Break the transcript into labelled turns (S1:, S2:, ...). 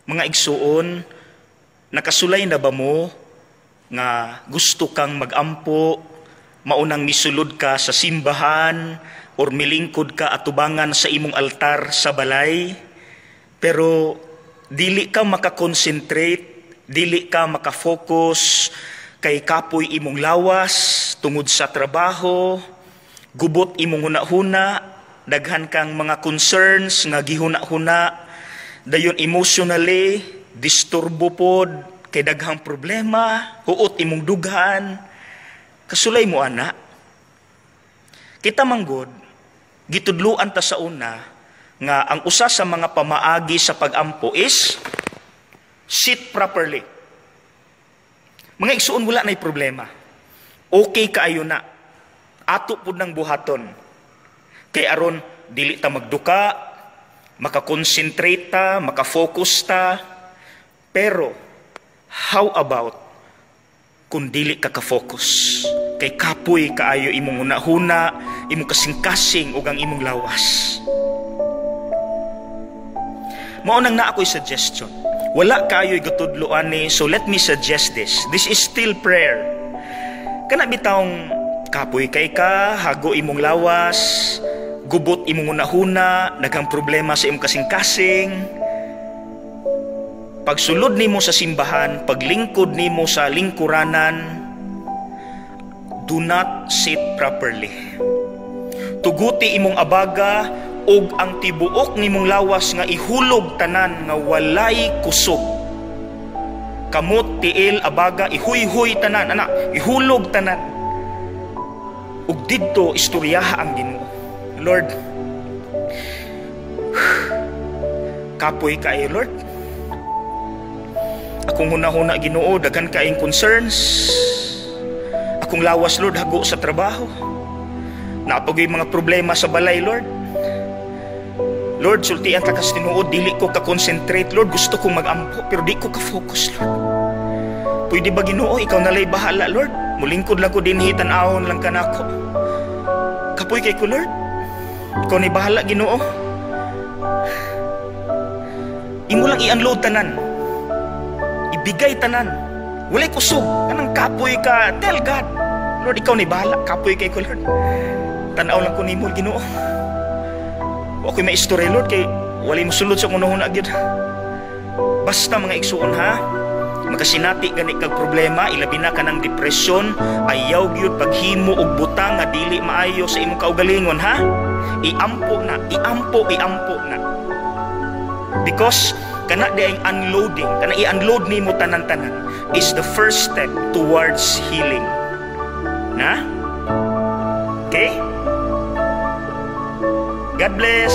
S1: Mga igsuon, nakasulay na ba mo nga gusto kang magampo, maunang misulod ka sa simbahan or milingkod ka atubangan sa imong altar sa balay, pero dili ka makakonsentrate, dili ka makafocus kay kapoy imong lawas tungod sa trabaho, gubot imong hunahuna, daghan kang mga concerns nga gihuna-huna, dayon emotionally disturbo pod kay daghang problema, huot imong dughan? Kasulay mo ana? Kita manggod, gitudluan ta sa una nga ang usa sa mga pamaagi sa pagampo is sit properly. Mga igsuon, wala na'y problema. Okay kaayo na. Ato pud nang buhaton. Kay aron dili ta magduka, makakonsentrate ta, makafocus ta. Pero how about kung dili ka ka-focus? Kay kapoy kaayo imong hunahuna, imong kasing-kasing ug ang imong lawas. Mao nang naa ko'y suggestion. Wala kayo'y gatudloan ni, so let me suggest this. This is still prayer. Kana bitawng kapoy kay ka, hago imong lawas, gubot imong hunahuna, daghang problema sa imong kasing-kasing. Pagsulod nimo sa simbahan, paglingkod nimo sa lingkuranan, do not sit properly. Tuguti imong abaga ug ang tibuok nimong lawas nga ihulog tanan nga walay kusog. Kamot, tiil, abaga, ihuyhoy tanan, ana, ihulog tanan. Ug didto istoryaha ang Ginoo. "Lord, kapoy kaayo, Lord. Akong hunahuna, Ginoo, daghan kaayong concerns. Akong lawas, Lord, hago sa trabaho. Naa pa goy mga problema sa balay, Lord. Lord, sultian ta kas tinuod, dili ko ka-concentrate, Lord. Gusto kong mag-ampo, pero di ko ka-focus, Lord. Pwede ba, Ginoo, ikaw na lay bahala, Lord? Mulingkod lang ko dinhi, tan-awon lang kanako. Kapoy kay ko, Lord. Ikaw ni bahala, Ginoo." Imo lang i-unload tanan. Ibigay tanan. Walay kusog. Kanang kapoy ka, tell God, "Lord, ikaw ni bahala. Kapoy kay ko, Lord. Tanaw lang ko nimo, Ginoo. Wa ko'y maistorya, Lord, kay walay mosulod sa hunahuna gyud." Basta, mga igsuon ha, makasinati gani kag problema, ilabi na kanang depresyon, ayaw gyud paghimo og butang nga dili maayo sa imong kaugalingon ha. Iampo na, iampo, iampo na. Because kana di ang unloading, kana i-unload nimo tanan-tanan is the first step towards healing. Na? Okay? God bless.